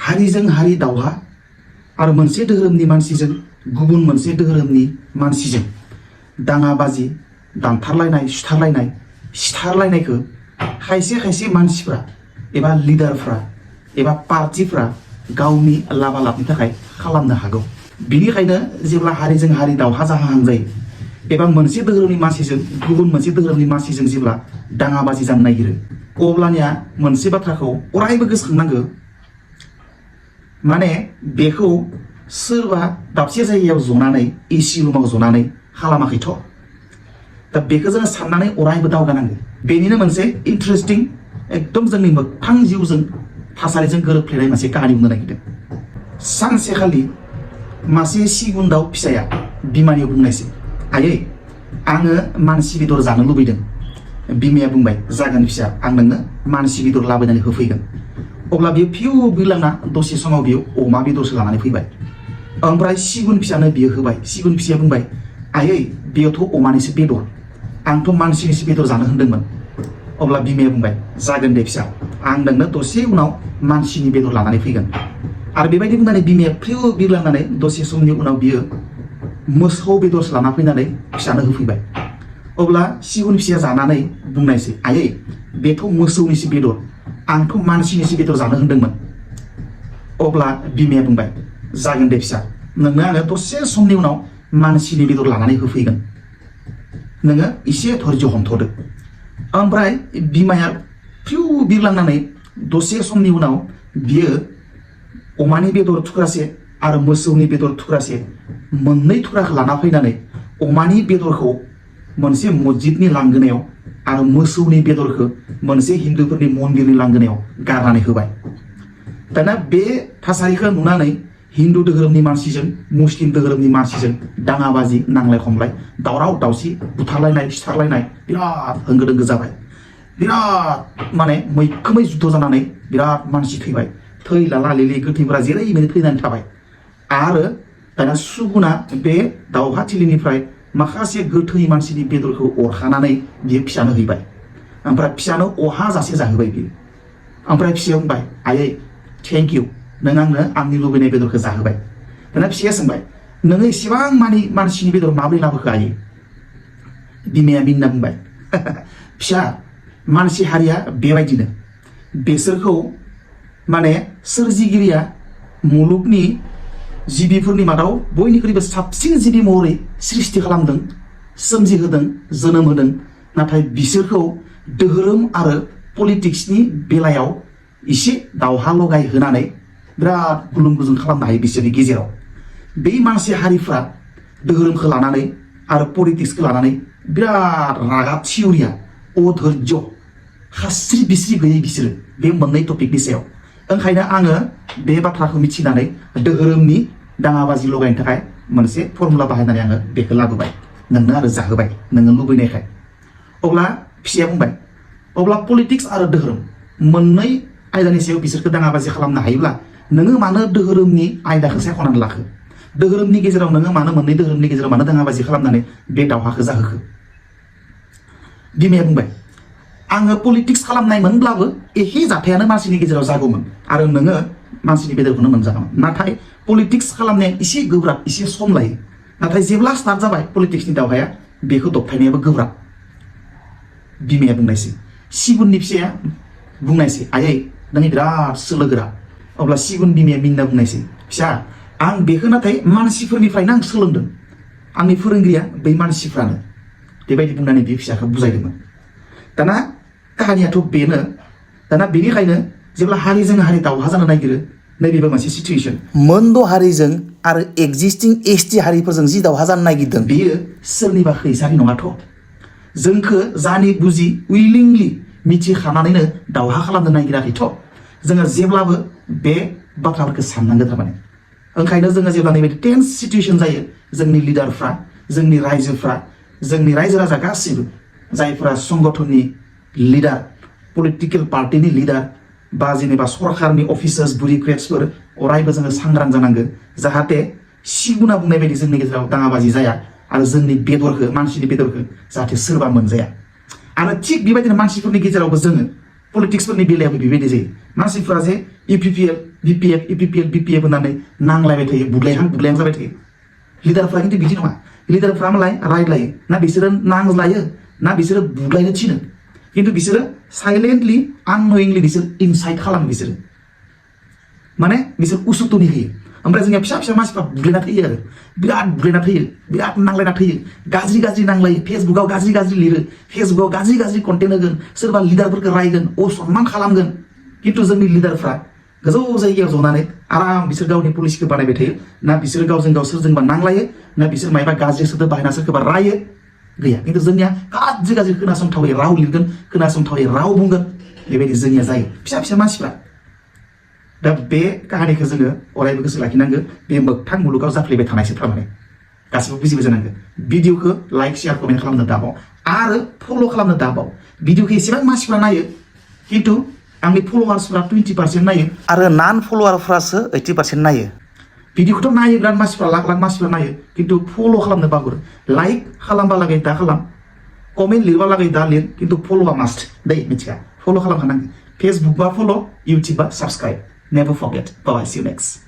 हारिजों हारि दावहा आरो मोनसे धोरोमनि मानसिजों गुबुन मोनसे धोरोमनि मानसिजों दाङाबाजि दानथारलायनाय सुथारलायनाय सिथारलायनायखौ खायसे खायसे मानसिफ्रा एबा लिडारफ्रा एबा पार्टिफ्रा गावनि लाबालाबनि थाखाय खालामनो हागौ। बिनिखायनो जेब्ला हारिजों हारि दावहा जाहां जायो एबा मोनसे धोरोमनि मानसिजों गुबुन मोनसे धोरोमनि मानसिजों जेब्ला दाङाबाजि जानो नागिरो अब्लानिया मोनसे बाथ्राखौ अरायबो गोसोखांनांगौ, माने बेखौ सोरबा दाबसे जायगायाव जनानै एसि रुमाव जनानै खालामाखैथ'। दा बेखौ जोङो साननानै अरायबो दावगानांगौ। बेनिनो मोनसे इन्टारेस्टिं एकदम जोंनि मोगथां जिउजों थासारिजों गोरोबफ्लेनाय मोनसे काहानि बुंनो नागिरदों। सानसेखालि मासे सिगुन दाउ फिसाया बिमानियाव बुंनायसै, आयै आङो मानसि बेदर जानो लुबैदों। बिमाया बुंबाय, जागोन फिसा, आं नोंनो मानसि बेदर लाबोनानै होफैगोन। अब्ला बियो फिउ बिरलांना दसे समाव बियो अमा बेदरसो लानानै फैबाय। ओमफ्राय सिगुन फिसानो बियो होबाय। सिगुन फिसाया बुंबाय, आयै बेयावथ' अमानिसो बेदर, आंथ' मानसिनिसो बेदर जानो होनदोंमोन। अब्ला बिमाया बुंबाय, जागोन दे फिसा, आं नोंनो दसे उनाव मानसिनि बेदर लानानै फैगोन। आरो बेबायदि बुंनानै बिमाया फ्रिउ बिरलांनानै दसे समनि उनाव बियो मोसौ बेदरसो लाना फैनानै फिसानो होफैबाय। अब्ला सिगुन फिसाया जानानै बुंनायसै, आयै बेथ' मोसौनिसो बेदर, आंथ' मानसिनिसो बेदर जानो होनदोंमोन। अब्ला बिमाया बुंबाय, जागोन दे फिसा, नोंनो आङो दसे समनि उनाव मानसिनि बेदर लानानै होफैगोन, नोङो एसे धैर्य हमथ'दो। ओमफ्राय बिमाया फिउ बिरलांनानै दसे समनि उनाव बियो अमानि बेदर थुख्रासे आरो मोसौनि बेदर थुख्रासे मोननै थुख्राखौ लाना फैनानै अमानि बेदरखौ मोनसे मस्जिदनि लांगोनायाव आरो मोसौनि बेदरखौ मोनसे हिन्दुफोरनि मन्दिरनि लांगोनायाव गारनानै होबाय। दाना बे थासारिखौ नुनानै हिन्दु धोरोमनि मानसिजों मुस्लिम धोरोमनि मानसिजों दाङाबाजि नांलाय खमलाय दावराव दावसि बुथारलायनाय सिथारलायनाय बिराद होंगो दोंगो जाबाय। बिराद माने मैखोमै जुद्ध जानानै बिराद मानसि थैबाय। थैलाला लिलि गोथैफोरा जेरै मेरै थैनानै थाबाय। आरो दाना सुगुना बे दावहाथिलिनिफ्राय माखासे गोथै मानसिनि बेदरखौ अरखानानै बियो फिसानो हैबाय। ओमफ्राय फिसानो अहा जासे जाहोबाय बियो। ओमफ्राय फिसाया बुंबाय, आयै थेंक इउ, नों आंनो आंनि लुबैनाय बेदरखौ जाहोबाय। दाना फिसाया सोंबाय, नोङो एसेबां मानि मानसिनि बेदर माबोरै लाबोखो आयै? बिमाया मिनिना बुंबाय, फिसा मानसि हारिया बेबायदिनो, बेसोरखौ माने सोरजिगिरिया मुलुगनि जिबिफोरनि मादाव बयनिख्रुइबो साबसिन जिबि महरै सृष्टि खालामदों, सोमजिहोदों, जोनोम होदों। नाथाय बिसोरखौ धोरोम आरो पलिटिक्सनि बेलायाव एसे दावहा लगाय होनानै बिराद गुलुं गुजुं खालामनो हायो बिसोरनि गेजेराव। बै मानसि हारिफ्रा धोरोमखौ लानानै आरो पलिटिक्सखौ लानानै बिराद रागा थिउरिया अधैर्य खास्रि बिस्रि गैयै बिसोरो बे मोननै टपिकनि सायाव। ओंखायनो आङो बे बाथ्राखौ मिथिनानै धोरोमनि दाङाबाजि लगायनो थाखाय मोनसे फर्मुला बाहायनानै आङो बेखौ लाबोबाय, नोंनो आरो जाहोबाय नोङो लुबैनायखाय। अब्ला फिसाया बुंबाय, अब्ला पलिटिक्स आरो धोरोम मोननै आयदानि सायाव बिसोरखौ दाङाबाजि खालामनो हायोब्ला नोङो मानो धोरोमनि आयदाखौ सायख'नानै लाखो? धोरोमनि गेजेराव नोङो मानो मोननै धोरोमनि गेजेराव मानो दाङाबाजि खालामनानै बे दावहाखौ जाहोखो? बिमाया बुंबाय, आङो पलिटिक्स खालामनाय मोनब्लाबो एखे जाथायानो मानसिनि गेजेराव जागौमोन आरो नोङो मानसिनि बेदरखौनो मोनजागौमोन। नाथाय पलिटिक्स खालामनाया एसे गोब्राब, एसे सम लायो। नाथाय जेब्ला स्टार्ट जाबाय पलिटिक्सनि दावहाया, बेखौ दबथायनायाबो गोब्राब। बिमाया बुंनायसै। सिगुननि फिसाया बुंनायसै, आयै नों बिराद सोलो गोरा। अब्ला सिगुन बिमाया मिनिना बुंनायसै, फिसा आं बेखौ नाथाय मानसिफोरनिफ्रायनो आं सोलोंदों, आंनि फोरोंगिरिया बै मानसिफ्रानो। बेबायदि बुंनानै बे फिसाखौ बुजायदोंमोन। दाना काहानियाथ' बेनो। दाना बेनिखायनो जेब्ला हारिजों हारि दावहा जानो नागिरो, नैबेबो मोनसे सिचुवेसन। मोनद' हारिजों आरो एक्जिस्टिं एसटि हारिफोरजों जि दावहा जानो नागिरदों, बेयो सोरनिबा खैसारि नङाथ'। जोंखौ जानि बुजि उइलिंलि मिथिखानानैनो दावहा खालामनो नागिराखैथ'। जोङो जेब्लाबो बे बाथ्राफोरखौ साननांगौ थारमाने। ओंखायनो जोङो जेब्ला नैबायदि टेन्स सिचुवेसन जायो, जोंनि लिडारफ्रा, जोंनि रायजोफ्रा, जोंनि रायजो राजा गासैबो जायफोरा संगठननि लिडार, पलिटिकेल पार्टिनि लिडार बा जेनेबा सरकारनि अफिसार्स बुरिक्रेट्सफोर अरायबो जोङो सांग्रां जानांगौ, जाहाथे सिगुना बुंनाय बायदि जोंनि गेजेराव दाङाबाजि जाया आरो जोंनि बेदरखौ, मानसिनि बेदरखौ जाहाथे सोरबा मोनजाया। आरो थिग बेबायदिनो मानसिफोरनि गेजेरावबो जोङो पलिटिक्सफोरनि बेलायावबो बेबायदि जायो। मानसिफ्रा जे इउपिपिएल BPF EPPL BPF होननानै नांलायबाय थायो बुदलायहां जाबाय थायो लिडारफ्रा खिन्थु बिदि नङा लिडारफ्रा मालाय रायलायो ना बिसोरो नांज्लायो ना बिसोरो बुदलायनो थिनो खिन्थु बिसोरो साइलेन्टलि आननयिंलि बिसोर इनसाइट खालामो बिसोरो माने बिसोर उसुतुनि होयो ओमफ्राय जोंनिया फिसा मानसिफ्रा बुदलायना थैयो आरो बिराद बुदलायना थैयो बिराद नांलायना थैयो गाज्रि नांलायो फेसबुकाव गाज्रि लिरो फेसबुकाव गाज्रि कन्टेन्ट होगोन सोरबा लिडारफोरखौ रायगोन असनमान खालामगोन खिन्थु जोंनि लिडारफ्रा गोजौ जायगायाव जनानै आराम बिसोर गावनि पलिसिखौ बानायबाय थायो ना बिसोर गावजों गाव सोरजोंबा नांलायो ना बिसोर मायबा गाज्रि सोदोब बाहायना सोरखौबा रायो गैया खिन्थु जोंनिया गाज्रि खोनासंथावै राव लिरगोन खोनासंथावै राव बुंगोन बेबायदि जोंनिया जायो फिसा मानसिफ्रा दा बे काहानिखौ जोङो अरायबो गोसो लाखिनांगौ बे मोगथां मुलुगाव जाफ्लेबाय थानायसो थारमाने गासिबो बुजिबाय जानांगौ भिडिअखौ लाइक शेयार कमेन्ट खालामनो दाबाव आरो फल' खालामनो दाबाव भिडिअखौ एसेबां मानसिफ्रा नायो खिन्थु आंनि फल'वार्सफ्रा 20% नायो आरो नान फल'वारफ्रासो 80% नायो भिडिअखौथ' नायो बिराद मानसिफ्रा लाख मानसिफ्रा नायो खिन्थु फल' खालामनो बावगारो लाइक खालामबा लागै दा खालाम कमेन्ट लिरबा लागै दा लिर खिन्थु फल'आ मास्ट दै मिथिया फल' खालामखानांगौ फेसबुक बा फल' इउटुब बा subscribe Never forget. Bye. See you next.